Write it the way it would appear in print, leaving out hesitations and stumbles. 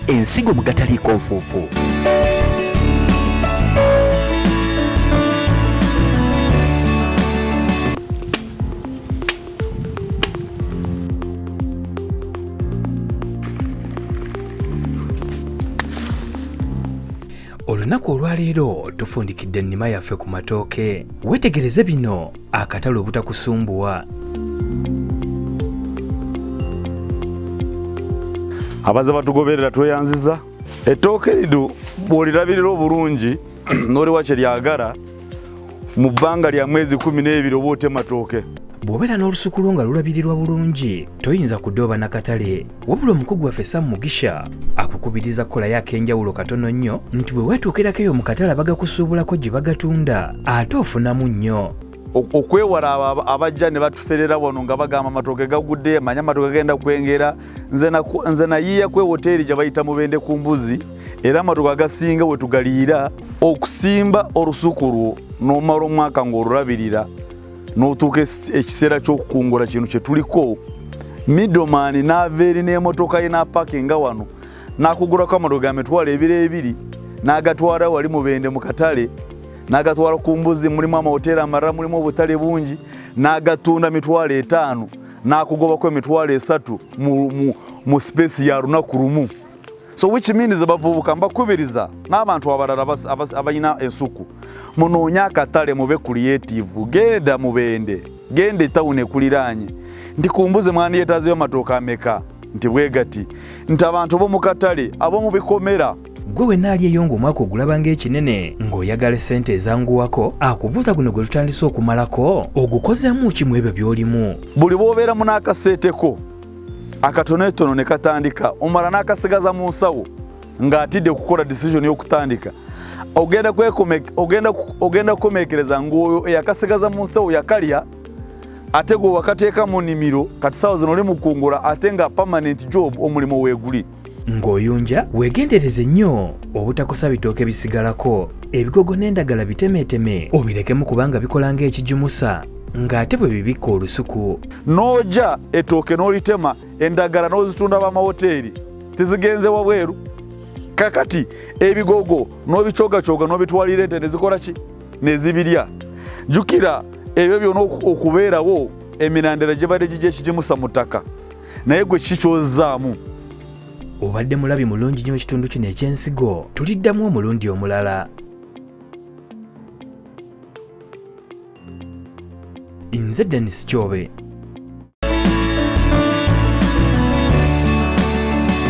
Ensigo mu gataliiko nfuufu. Olunaku olwaleero tufundikidde ennima yaffe ku matooke. Weetegereze bino akatale obutakusumbuwa. Abaze batugoberera tweyanziza. Ettooke lidu bw'olirabirira obulungi n'oliwa kye lyagala mu bbanga lya mwezi 12 oba otema tooke. Bw'obeera n'olusuku lwo nga lulabirirwa bulungi toyinza kudooba na katale. Wabula omukugu waffe Sam Mugisha akukubiriza kukolayo ak'enjawulo katono nnyo nti bwe weetuukirako eyo mu katale abagakusuubulako gye bagatunda ate ofunamu nnyo. Okwewala abo abajja ne batuferera wano nga bagamba amatooke gagudde, manya amatooke gagenda kwengera. Nze nayiiya ku ewoteeri gye bayita Mubende ku mbuzi, era amatooke agasinga we tugaliira. Okusimba olusuku lwo n'omala omwaka ng'olulabirira n'otuuka ekiseera ky'okukungula kino kye tuliko, middleman n'ava eri n'emotoka ye n'apakinga wano n'akugulako amatooke ga 20,000 n'agatwala wali Mubende mu katale, n'agatwala ku mbuzi, mulimu amawoteeri amalala, mulimu obutale bungi, n'agatunda 50,000 n'akugobako 30,000 mu space ya lunaku lumu. So which means abavubuka mbakubiriza n'abantu abalala abalina ensuku, munoonye akatale, mube creative, genda Mubende, genda etawuni ekuliraanye, nti ku mbuzi mwandiyetaazeyo amatooke ameka, nti bwe gati, nti abantu ab'omu katale, ab'omu bikomera. Gwe wenna ali eyo ng'omwaka ogulaba ng'ekinene ng'oyagala essente ezanguwako, akubuuza guno gwe tutandise okumalako ogukozeemu ki mu ebyo by'olimu. Buli bw'obeeramu n'akaseeteko akatonotono ne katandika, omala n'akasigaza mu nsawo ng'atidde okukola decision y'okutandika, ogenda kukomekereza ng'oyo eyakasigaza mu nsawo yakalya, ate gwe wakateeka mu nnimiro kati saawa zino oli mukungula, ate nga permanent job omulimu weeguli. Ng'oyunja weegendereze nnyo obutakosa bitooke bisigalako, ebigogo n'endagala bitemeeteme obirekemu kubanga bikola ng'ekigimusa ng'ate bwe bibikka olusuku. N'ojja ettooke n'olitema, endagala n'ozitunda b'amawoteeri tizigenze wabweru. Kakati ebigogo n'obikyogakyoga n'obitwalira ente ne zikola ki? Ne zibirya. Jjukira ebyo byonna okubeerawo emirandira gibadde gijja ekigimusa mu ttaka, naye gwe kiki ky'ozzaamu? Obadde mulabi mulungi nnyo ekitundu kino eky'ensigo, tuliddamu omulundi omulala. Nze Denis Kyobe.